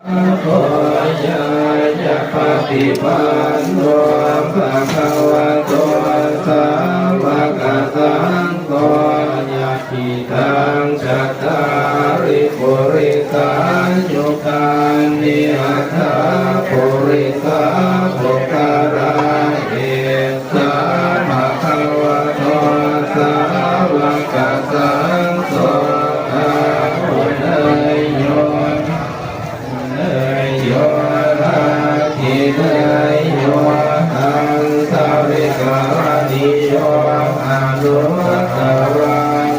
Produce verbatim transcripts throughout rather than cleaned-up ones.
Yāyapaṭipanno bhagavato sāvakasaṅgho, yadidaṃ cattāri purisayugāni aṭṭha purisapuggalā, esa bhagavato sāvakasaṅgho, āhuneyyo pāhuneyyo dakkhiṇeyyo añjalikaraṇīyo anuttaraṃ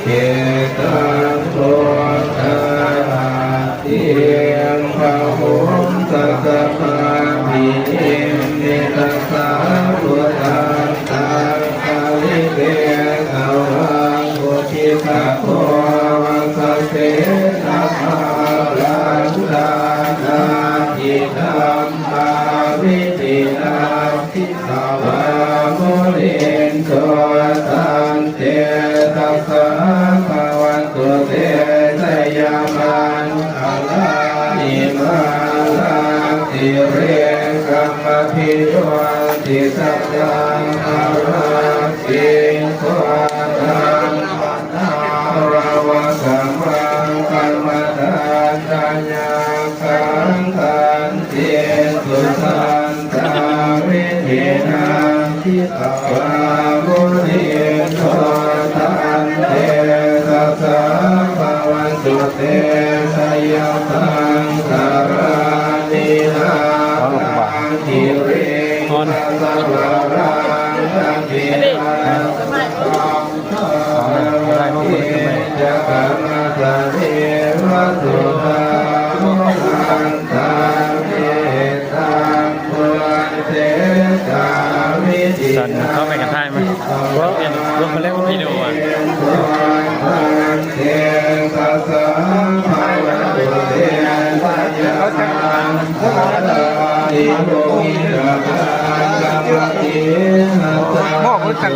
puññakkhettaṃ lokassāti. Bāhuṃ sahassamabhinimmitasāvudhantaṃ girimekhalaṃ uditaghorasasenamāraṃ dānādidhammavidhinā jitavā munindo tantejasā bhavatu te jayamaṅgalāni. Mārātirekamabhiyujjhitasabbarattiṃ ghorampanāḷavakamakkhamathaddhayakkhaṃ khantīsudantavidhinā jitavā munindo tantejasā bhavatu te jayamaṅgalāni. Nārāyapurushavarappaṭihaṅkhā Sann ເຂົ້າໄປກັນໄດ້ໄໝ? ເປັນລົງມາແລ້ວວິດີໂອອ່ະ. ບອກຮູ້ຈັກ